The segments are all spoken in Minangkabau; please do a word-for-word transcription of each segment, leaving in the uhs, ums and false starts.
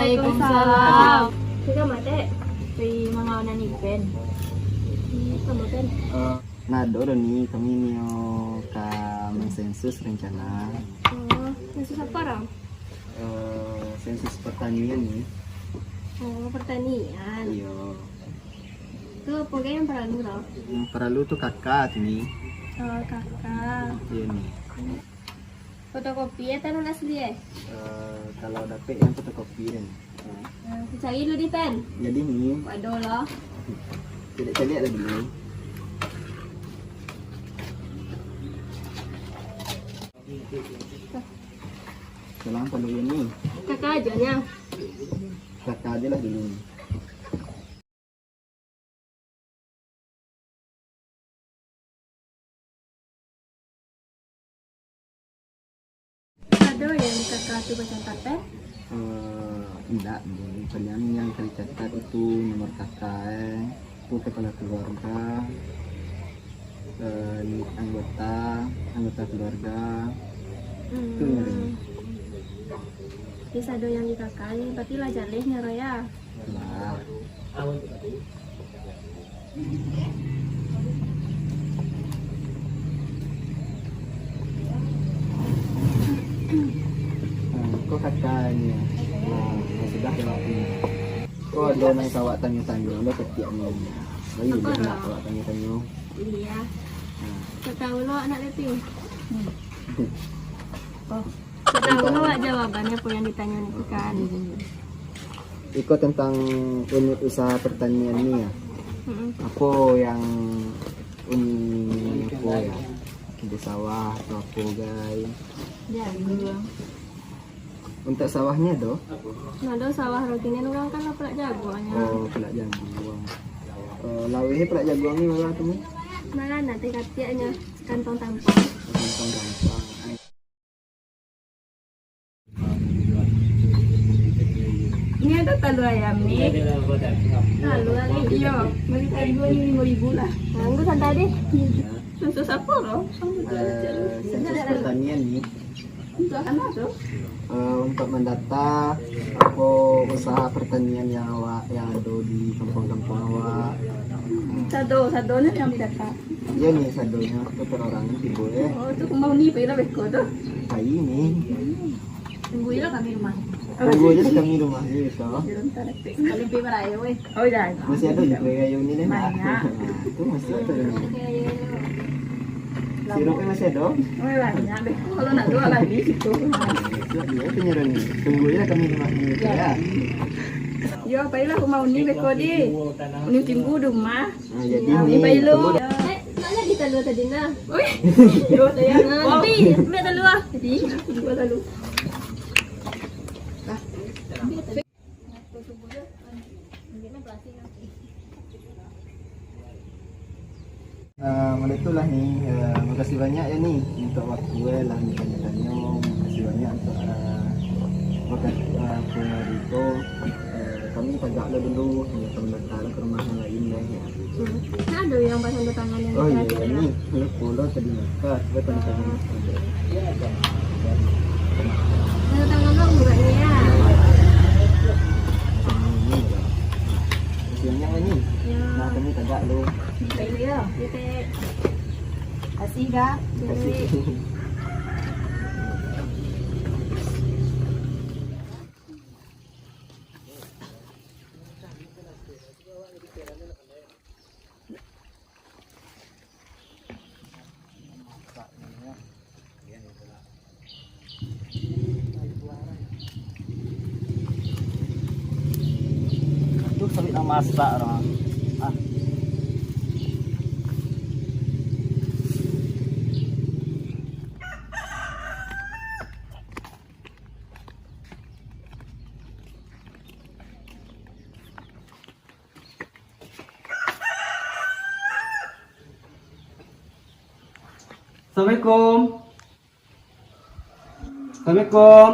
Waalaikumsalam. Pai ka ma, Tek? Pai mangawa nan event. Ih, ka ma, Tek? Eh, nah, ado doh ni, kami nio ka mensensus rencana. Oh, sensus apo, Ram? Eh, sensus pertanian ni. Oh, pertanian. Iyo. Tu apo gai nan paralu, Ram? Nan paralu tu K K tu ni. Oh, K K. Iyo ni. Fotokopi atau nan asli, eh? Eh, kalau dapek nan fotokopi kan. Nah, cari dulu di pen. Jadi ni. Waduh lah. Caliak-caliak lah dulu. Salah kalau ini. K K ajo nyo. K K ajo lah dulu ni. Ado yang di K K tu bacatat, eh? Eh, indak, Bun. Paliang yang ka dicatat itu nomor K K, eh. Itu kepala keluarga, eh, anggota, anggota keluarga. Hmm. Itu yang. Jadi ado yang di K K ni, berarti lah jaleh nyo, Ro, ya? Nah. Nah, ko K K nyo. Nah, sudah jawab ni. Ko ado nan ka awak tanyo-tanyo lo katiak ni. Bagi Apo, nak Ro? Awak tanyo-tanyo. Iyo. Nah. Ka tau lo anak Leti. Oh. Ka tau lo awak jawaban apo yang ditanyo ni kan. Iko tentang unit usaha pertanian ni ya. Mm-mm. Apo yang uni apo ya? Di sawah atau apo gai? Jagung. Untuk sawahnyo do? Nah, do sawah ro kini urang kan lah pulak jaguang nyo. Oh, pulak jaguang. Eh, laweh pulak jaguang ni bara tu ni? Nah, nanti katiaknyo kantong tampang. Kantong tampang. Ini ado talua ayam ni. Talua ni? Iyo, bali talua ni limo ribu lah. Nah, anggu santai deh. Sensus apo lo? Eh, sensus pertanian ni. Untuk apo tu? Eh, untuk mendata apo usaha pertanian yang awak, yang ado di kampung-kampung awak. Sado, sadonyo yang didata. Iyo ni sadonyo, tu perorangan tibo, eh. Oh, tu kumbau ni pai lah beko tu. Pai ni. Tunggu lah kami rumah. Tunggu aja di kami rumah, ya, beko. Kalau pai barayo, weh. Oh, dah. Masih ado di pai rayo ni, deh. Banyak. Nah, tu masih ado, deh. Sirupnyo masih ado? Oh, banyak, beko. Kalau nak jual lagi situ. Siap juga tu, Nyiron. Tunggu aja lah kami rumah ni, ya. Yo, pailah rumah Uni beko, di. Uni tunggu di rumah. Ah, jadi ni, pai lo. Eh, nak jadi talua tadi nah. Oi. Yo, sayang. Nah, tapi ambil talua. Jadi, dua talua. Ah, mulai tu lah ni, ah, makasih banyak ya ni untuk waktu eh lah ni tanyo-tanyo. Makasih banyak untuk, ah, waktu, ah, pengarito. Eh, kami tagak lah dulu, kami datang lah ke rumah yang lain deh, ya. Hmm. Nah, ada yang pasang tangan yang Oh, iya, ini. Kalau pulau tadi makan, coba tanda tangan. Tanda tangan lo bukannya ya. Ini, ya. Masih banyak lagi. Ya. Nah, kami tagak dulu. Baik, ya. Kita kasih, Kak. Kasih. Aduh, sawit lah masak dah. Ah. Assalamualaikum. Assalamualaikum.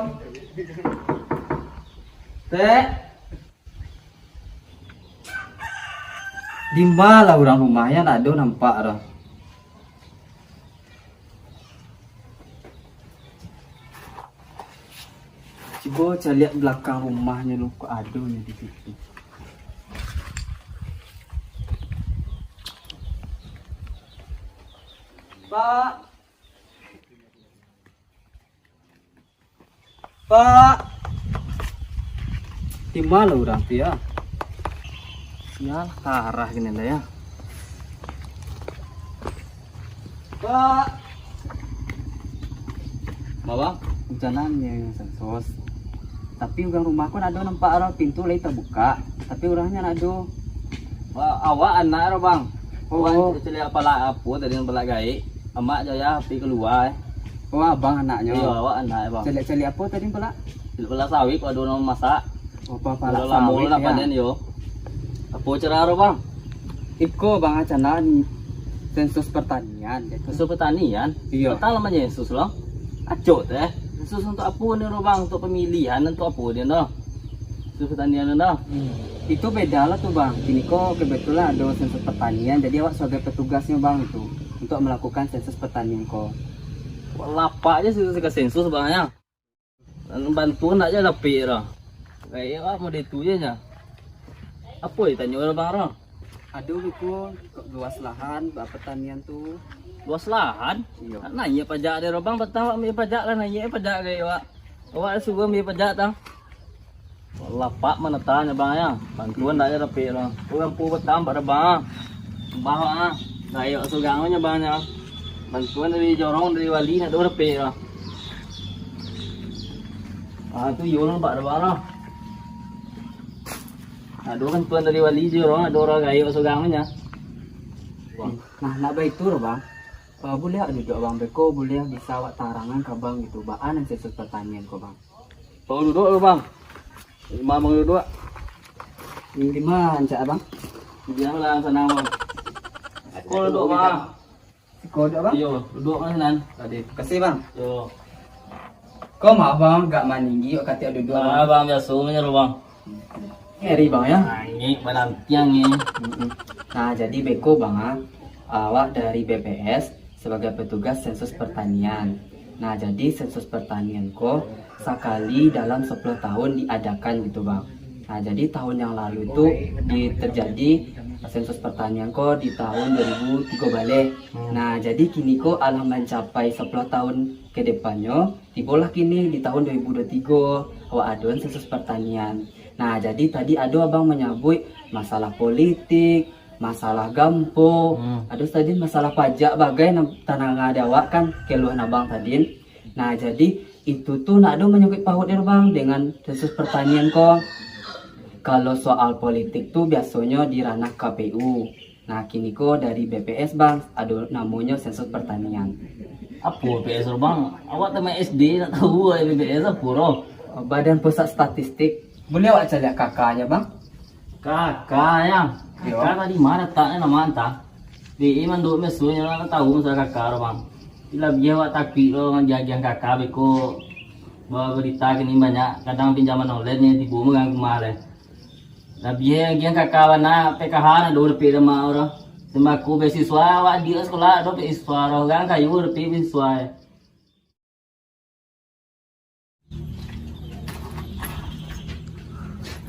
Tek. Di ma lah urang rumah, ndak ado nampak doh. Cubo caliak balakang rumahnyo lu, kok ado nyo di situ. Pak. Pak. Di ma lah urang tu, yo? Sial, tarah kini lah, yo. Pak. Bang, rencananyo sensos. Tapi urang rumah ko ndak ado nampak, pintu lai tabukak, tapi urangnyo ndak ado. Wah, awak anak ro, Bang. Oh. Awak caliak palak apo tadi, palak gaek. Amak jo ayah pai kalua, eh. Oh, abang anaknyo. Iyo, awak anak, Bang. Caliak-caliak apo tadi, palak? Caliak palak sawit, ado urang masak. Oh, pa-, palak sawit lah, yo. Panen, yo. Apo acara ro, Bang? Iko, Bang, acara sensus pertanian, gitu. Sensus pertanian? Iyo. Patang lah manyensus lo. Acok teh. Sensus untuak apo ni ro, Bang? Untuak pamilihan, untuak apo ni ro? Sensus pertanian tu dah. Hmm. Itu beda lah tu, Bang. Kini ko kebetulan ado sensus pertanian, jadi awak sebagai petugasnyo, Bang, itu, untuk melakukan sensus pertanian ko. Wah, lapak je sensus ka sensus, Bang, yo. Bantuan ndak je dapek dah. Kayak awak model tu je nyo. Apo ditanyo ro, Bang, ro? Ado beko luas lahan, ba-, pertanian tu. Luas lahan? Iyo. Naiak pajak dek ro, Bang, patang awak ambiak pajak lah, naiak pajak kayak awak. Awak suruah ambiak pajak tang. Lapak manatahnyo, Bang, yo. Bantuan ndak je dapek lo. Urang pu batambah dah, Bang. Bah, ah. Gaek surang nyo, Bang, nyo. Bantuan dari jorong, dari wali, ndak ado dapek lo. Ah, tu iyo nampak dah, Bang, lah. Ado bantuan dari wali, jorong, ado urang gaek surang nyo. Nah, nak baitu lo, Bang. Ah, buliah duduak, Bang, beko buliah bisa awak tarangan ka Bang gitu, baa nan sensus pertanian ko, Bang. Bang duduak lo, Bang. Di ma Bang duduak? Di ma rancak, Bang? Di ma lah sanang, Bang. Siko duduak, Bang. Siko duduak, Bang? Iyo, duduak, Bang, sanan. Tadi. Makasih, Bang. Yo. Ko maaf, Bang, agak maninggi, kok katik duduak, Bang. Ah, Bang, biaso nyo lo, Bang. Ngeri, Bang, yo. Angin, balantiang ni. Mm-mm. Nah, jadi beko, Bang, ah, awak dari B P S sebagai petugas sensus pertanian. Nah, jadi sensus pertanian ko sakali dalam sepuluh tahun diadakan gitu, Bang. Nah, jadi tahun yang lalu tu di, terjadi sensus pertanian ko di tahun dua ribu tigo baleh. Hmm. Nah, jadi kini ko alah mancapai sepuluh tahun ke depannyo, tibolah kini di tahun dua ribu dua tigo, awak adoan sensus pertanian. Nah, jadi tadi ado abang manyabuik masalah politik, masalah gampo, hmm, ado tadi masalah pajak bagai nan tadanga di awak kan, keluhan abang tadi. Nah, jadi itu tu ndak ado manyangkuik paut dek bang dengan sensus pertanian ko. Kalau soal politik tu biasonyo di ranah K P U. Nah, kini ko dari B P S, Bang, ado namonyo sensus pertanian. Apo B P S tu, Bang? Awak tamat S D, ndak tahu B P S apo tu? Badan Pusat Statistik. Buliah awak caliak K K-nyo, Bang? K K, yo? Yo. K K tadi ma lataknyo, nama antah. Di mandok mesunyo lah tahu masalah K K tu, Bang. Labiah awak takuik lo agiah-agiah K K beko. Bawa berita kini banyak, kadang pinjaman online ni tibo manggang rumah leh. Labiah agiah K K bana, P K H ndak ado dapek dek mak tu. Sembako beasiswa, awak adiak sekolah ado beasiswa, urang kayo dapek beasiswa.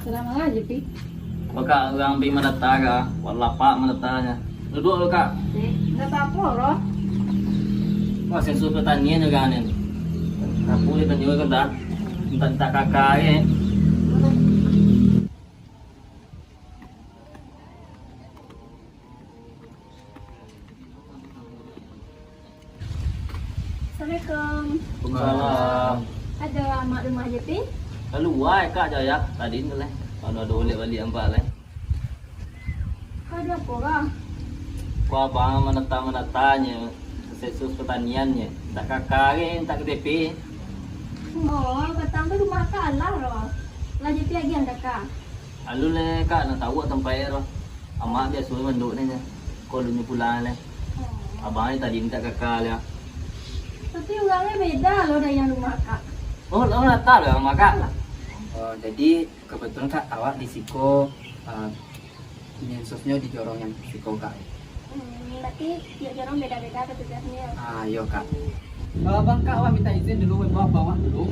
Salam lah, J P. Bakak urang pi mandata ka, wak lapak mandatanyo. Duduak lu, Kak. Eh, ndak apo-apo, Ro. Wah, sensus pertanian juo kan ni. Aku di Tanjung kan dah. Minta-minta K K ke. Assalamualaikum. Waalaikumsalam. Ado amak rumah J P? Kalua, Kak, jo ayah. Tadi tu leh. Kalau ado ulek baliak ampek leh. Kau ado apo, Kak? Ko abang mandata-mandatanyo, sensus pertaniannyo. Minta K K ke, minta K T P. Oh, patang tu rumah Kak alah, Ro. Lah J P agiah K K. Alun leh, Kak, nak tahu tampek tu. Amak biaso mandok ni je. Ko alun pulang leh. Oh. Abang ni tadi minta K K leh. Tapi urangnyo beda lo dari yang rumah Kak. Oh, lo nak tahu lah rumah Kak? Oh, jadi kebetulan Kak, awak di siko, eh, sensusnyo di jorong yang siko, Kak. Hmm, berarti tiap jorong beda-beda petugasnyo. Ah, iyo, Kak. Eh, Bang, Kak, awak minta izin dulu, bawa, bawa dulu.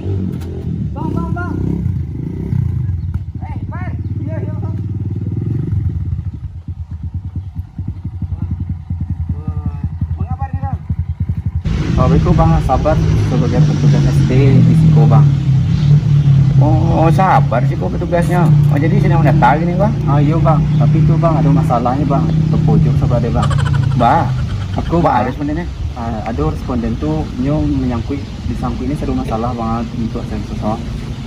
Bang, bang, bang. Iko bang, Sabar sabagai patugas S T di siko bang. Oh, Sabar siko patugasnyo. Oh, jadi sadang mandata kini bang? Ah, iyo bang, tapi tu bang, ado masalahnyo bang, tapojok Sabar deh bang. Baa? Iko bang, ado responden tu, nyo manyangkuik, disangkuik ni sado masalah bang, untuak sensus bang.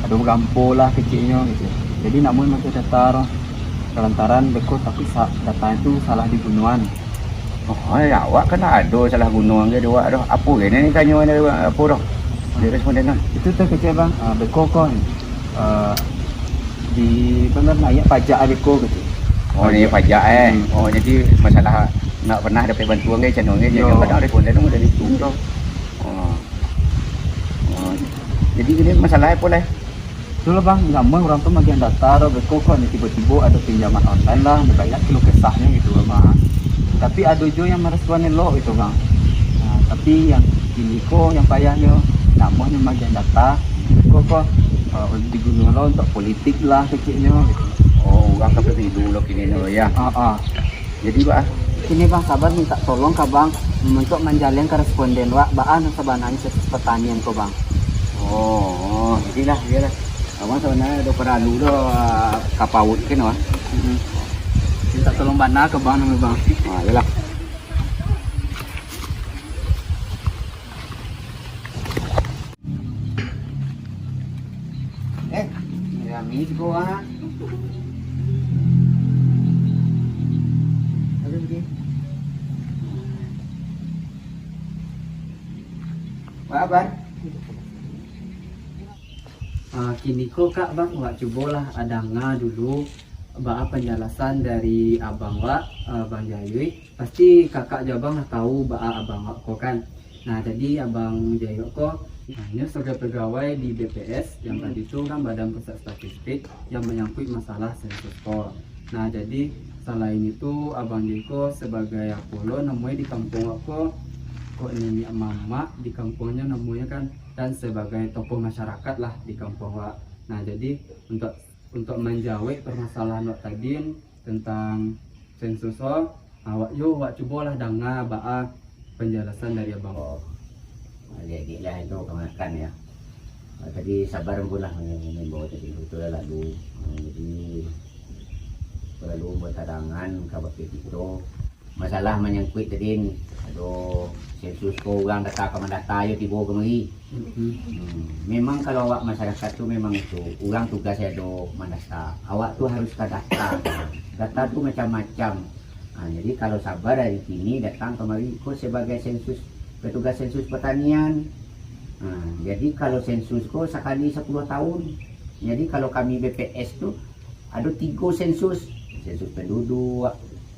Ado bagampo lah keciknyo gitu. Jadi nak mungkin mancari data tu, lantaran beko tapi sa- data tu salah digunoan. Oh, eh, awak kan ado salah guno angge di awak tu. Apo ge ni tanyo ni, apo tu? Di responden tu. Itu tu kecek bang, ah, beko kon. Ah, di, bang, naiak pajak beko gitu. Oh, naiak pajak, eh. Hmm. Oh, jadi masalah nak pernah dapat bantuan ge, cano ge, yo. Kadang responden tu dari itu tu. Oh. Oh. Jadi ini masalah apo lah? Itulah bang, namuah urang tu magiah data tu, beko kok ni tibo-tibo ado pinjaman online lah, banyak keluh kesahnyo gitu bang. Tapi ado juo yang marespon elok gitu bang. Nah, tapi yang kini ko yang payahnyo, namuah nyo magiah data, beko kok, eh, diguno lo untuak politik lah keciknyo gitu. Oh, urang ka pemilu lo kini lo ya. Ah, ah. Jadi, Pak, ah? Kini Bang Sabar mintak tolong ka Bang, untuak manjalin ka responden wak, baa nan sabananyo status pertanian ko, Bang. Oh, oh, jadilah, iyolah. Abang sabananyo ado paralu doh, ah, ka pauik kini, Bang. Mm-mm. Mintak tolong bana ka Bang, namo Bang. Ah, iyolah. Eh, rami siko, ah. Aduh, oke. Baa, Bang? Ah, kini ko, Kak, Bang, wak cubolah danga dulu baa panjalasan dari abang wak, ah, Bang Jayui. Pasti kakak jo abang lah tahu baa abang awak ko kan. Nah, jadi abang Jayok ko, nah, nyo sabagai pegawai di B P S, yang tadi tu kan Badan Pusat Statistik, yang manyangkuik masalah sensus ko. Nah, jadi salain itu abang Jayok ko sabagai apo lo namonyo di kampuang awak ko, kok niniak mamak di kampuangnyo namonyo kan, dan sabagai tokoh masyarakat lah di kampuang awak. Nah, jadi untuak, untuak manjawek permasalahan awak tadi, tentang sensus ko, awak yo, awak cubolah danga baa panjalasan dari abang. Oh, jadi lah itu kamanakan ya. Ah, tadi Sabar pun lah mangimbaw tadi, itu lah lalu. Ah, jadi, lalu buat tadangan ka bakeh kito. Masalah manyangkuik tadi, ado sensus ko urang data ka mandata yo tibo kamari. Mm-mm. Hmm, memang kalau awak masyarakat tu memang itu, urang tugas ado mandata. Awak tu harus ka data. Data tu macam-macam. Ha, jadi kalau Sabar hari kini datang kamari ko sebagai sensus, petugas sensus pertanian. Ha, jadi kalau sensus ko sakali sapuluah tahun. Jadi kalau kami B P S tu ado tigo sensus, sensus penduduk,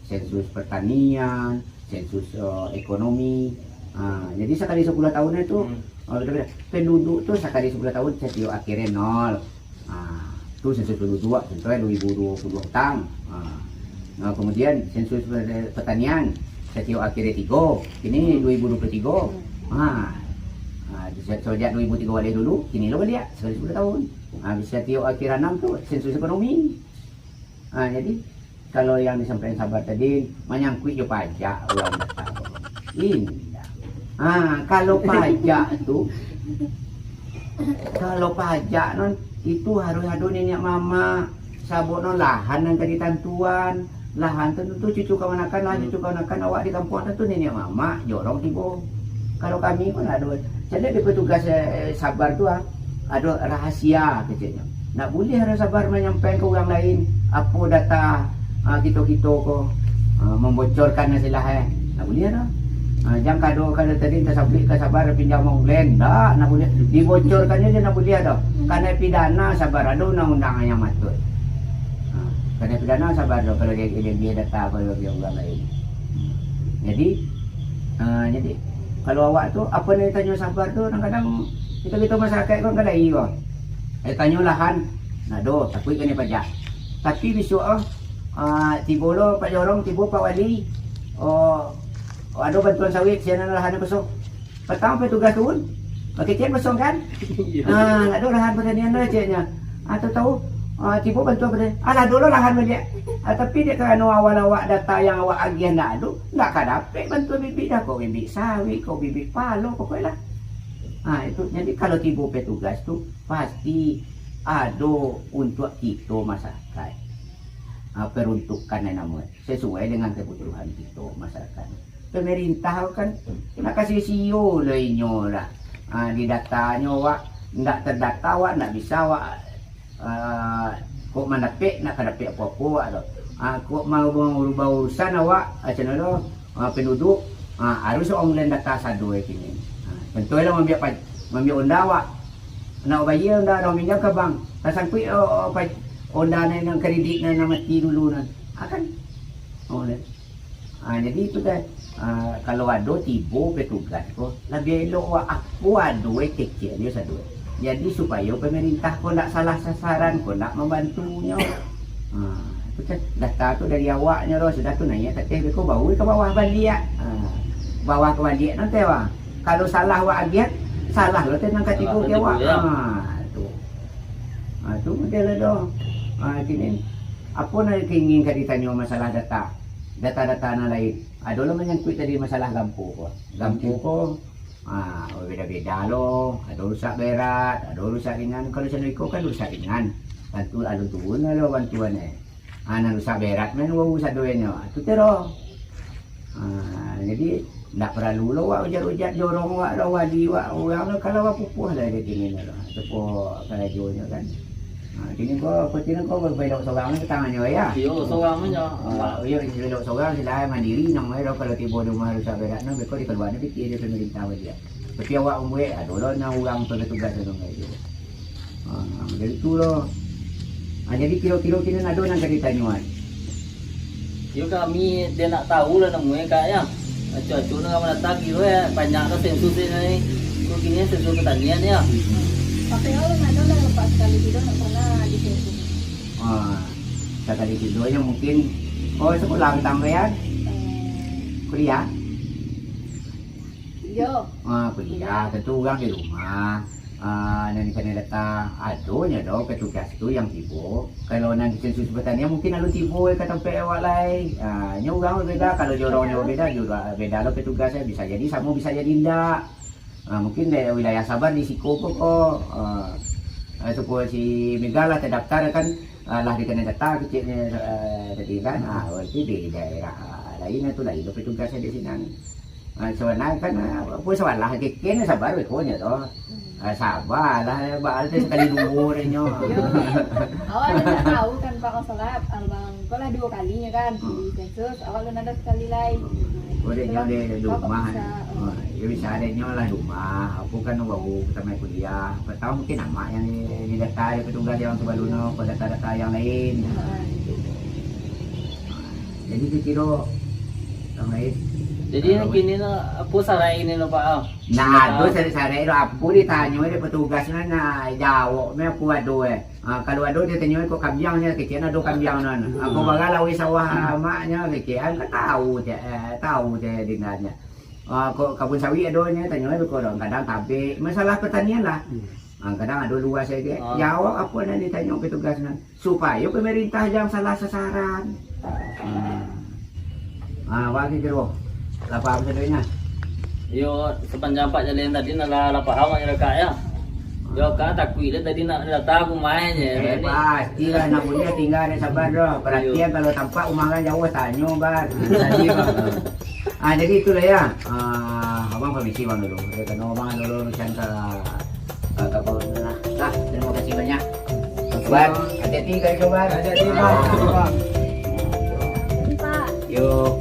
sensus pertanian, sensus, eh, ekonomi. Ha, jadi sakali sapuluah tahun itu, hmm, oh, beda-beda. Penduduk tu sakali sapuluah tahun satiok akhirnyo nol. Ha, tu sensus penduduk, contohnyo dua ribu dua puluh tang. Ha. Nah, kemudian sensus per-, pertanian satiok akhirnyo tigo, kini dua ribu dua puluh tigo. Ha. Ha, sejak, sejak dua ribu tigo baliak dulu, kini lo baliak sakali sapuluah tahun. Ha, satiok akhir anam tu sensus ekonomi. Ha, jadi, kalau yang disampaikan Sabar tadi, manyangkuik jo pajak urang datang. Indak. Ha, kalau pajak tu, kalau pajak non, itu harus ado niniak mamak, sabab non lahan nan ka ditantuan, lahan tu, tu cucu kamanakan lah, hmm, cucu kamanakan awak di kampuang tu, tu niniak mamak, jorong tibo. Kalau kami pun ado, caliak di petugas, eh, Sabar tu, ah, ado rahasia keceknyo. Ndak buliah ado Sabar manyampaikan ka urang lain apo data, ah, kito-kito ko, ah, mambocorkan istilah, eh. Ndak buliah doh. Ah, jan kado, kado tadi tasabuik ka Sabar pinjam online. Ndak, ndak buliah. Dibocorkannyo je ndak buliah doh. Kanai pidana Sabar, ado undang-undang yang matur. Ah, kanai pidana Sabar doh kalau dia, dia, dia data, kalau dia urang lain. Jadi, ah, jadi, kalau awak tu, apo nan ditanyo Sabar tu, kadang-kadang kito-kito masyarakat kan kadai ko. Eh, tanyo lahan, nah, doh, takuik kanai pajak. Tapi bisuak, ah, ah, tibo lo Pak Jorong, tibo Pak Wali, oh, ado bantuan sawit, sinan lahan kosong. Patang petugas turun, bakecek kosong kan? Iyo. Ah, ndak ado lahan pertanian lah, ceknyo. Ah, tahu-tahu, Ah, tibo bantuan pado, alah, ado lo lahan baliak. Ah, tapi dek karano awal awak data yang awak agiah ndak ado, ndak ka dapek bantuan bibik dah, kok bibik sawit, kok bibik palo, pokoknyo lah. Ah, itu, jadi kalau tibo petugas tu, pasti ado untuak kito masyarakat. Ah, peruntukan yang namonyo, sesuai dengan kebutuhan kito masyarakat. Pemerintah kan nak kasih sio lah inyo lah. Ah, di datanyo awak ndak terdata, awak ndak bisa awak, ah, kok mandapek, nak ka dapek apo-apo awak tu. Ah, kok mau mangurus urusan awak, ah, macam tu, ah, penduduk, ah, harus online data sado kini. Ah, contoh lah, mambiak paj-, mambiak onda awak. Nak bayia onda, nak minjam ka bank. Tasangkuik, oh, oh, paj-, onda nan, nan kredit nan, nan mati dulu nan. Ah, kan? Oh, lah. Ah, jadi itu kan, ah, kalau ado tibo petugas ko, labiah elok awak apo ado, eh, kecek nyo sado. Jadi supayo pemerintah ko ndak salah sasaran, ko ndak mambantunyo. Ah, itu kan data tu dari awaknyo lo, sudah tu naiak ka ateh, beko baru ka bawah baliak. Ah, bawah ka baliak nanti, wah. Kalau salah awak agiah, salah lo tenang ka tibo ka awak. Ah, tu. Ah, tu model tu. Ah, kini, apo nan ingin ka ditanyo masalah data? Data-data nan lain. Ado lo manyangkuik tadi masalah gampo ko. Gampo ko, ah, beda-beda lo. Ado rusak berat, ado rusak ringan. Kalau cando iko kan rusak ringan. Tantu alun turun lo bantuan, eh. Ah, nan rusak berat main wau sadoenyo. Ah, tu tero. Ah, jadi, ndak paralu lo wak ujat-ujat jorong wak lo, wali wak urang lo, kalau wak pupuah lah jadi kini lo. Sepo karajonyo kan. Ah, kini ko, ko kini ko belok sorang ni petangannyo ya. Iyo, sorang aja. Ah, iyo, belok sorang sila mandiri nang lo, kalau tibo di rumah rusak berat nang, beko dikaluarnyo pitih dari pemerintah badia. Tapi awak mambuek, ado lo nan urang petugas tu nang itu. Ah, dari tu lo. Ah, jadi kiro-kiro kini ado nan ka ditanyoan. Yo kami dia nak tahu lah nemu ya, Kak, ya. Acok-acok nak datang kiro ya, banyak lah sensus ni. Kok kini sensus pertanian ya. Tapi kalau nak ada lah lepas sekali tidur nak pernah di sensus. Ah, sakali tidur nya mungkin, oh, sekolah bertambah ya. Kuliah? Iyo. Ah, kuliah, tentu urang di rumah. Ah, nan di sana data ado nyo do petugas tu yang tibo. Kalau nan di sensus pertanian mungkin alun tibo ka tampek awak lai. Ah, nyo urang beda, kalau jorongnyo beda, juga beda lo petugas, eh. Bisa jadi samo, bisa jadi indak. Ah, mungkin dari wilayah Sabar di siko ko, ko, ah, ah, supo si Mega lah terdaftar kan, ah, lah dikenai data keceknyo, eh, tadi kan. Ah, berarti di daerah lain tu lain lo petugas di sinan. Ah, sabananyo kan, ah, apo salah keceknyo Sabar beko nyo tu. Ah, Sabar lah, baal tu sakali duo dek nyo. Yo. Awak lah nak tahu kan, Pak, masalah abang ko lah duo kalinyo kan, di sensus, awak lah nak ada sekali lai. Oh, dek nyo di rumah. Bisa, oh. Ah, yo bisa dek nyo lah rumah. Aku kan baru pertama kuliah. Pertama mungkin amak yang di, di data di petugas yang sebelum tu, data-data yang lain. Ah, gitu. Jadi kiro-kiro yang lain. Jadi, kalau kini no, apo sarai ni no, Pak? Ah. Nah, tu sarai-sarai tu, apo ditanyo dek petugas ni, nah, jawab ni apo ado, eh. Ah, kalau ado ditanyo kok kambiang ni, kecek ado kambiang ni. Apo barang laweh sawah amaknyo, kecek kan tahu je, eh, tahu je dengarnya. Ah, kok kabun sawit ado ni, tanyo ko orang kadang tabek. Masalah pertanian lah. Ah, kadang ado luas sajo. Ah. Jawab apo nan ditanyo petugas ni. Supayo pemerintah jan salah sasaran. Hmm. Ah, bagi kiro. Lah paham sadonyo? Yo, sepanjang Pak jalan tadi, nak lah, lah paham aja, Kak, ya. Yo, Kak, takuik lah tadi nak datang aku main je. Eh, pastilah, nak boleh tinggal ada sabar doh. Perhatian kalau tampak rumah kan jauh, tanyo, Bar. Tadi, Bang. Ah, jadi itulah ya. Ah, abang permisi, Bang, dulu. Dia kena abang dulu, macam ke, ke, ke, nah. Nah, terima kasih banyak. Bar, hati-hati kali keluar. Hati-hati, Bang. Pak. Yo.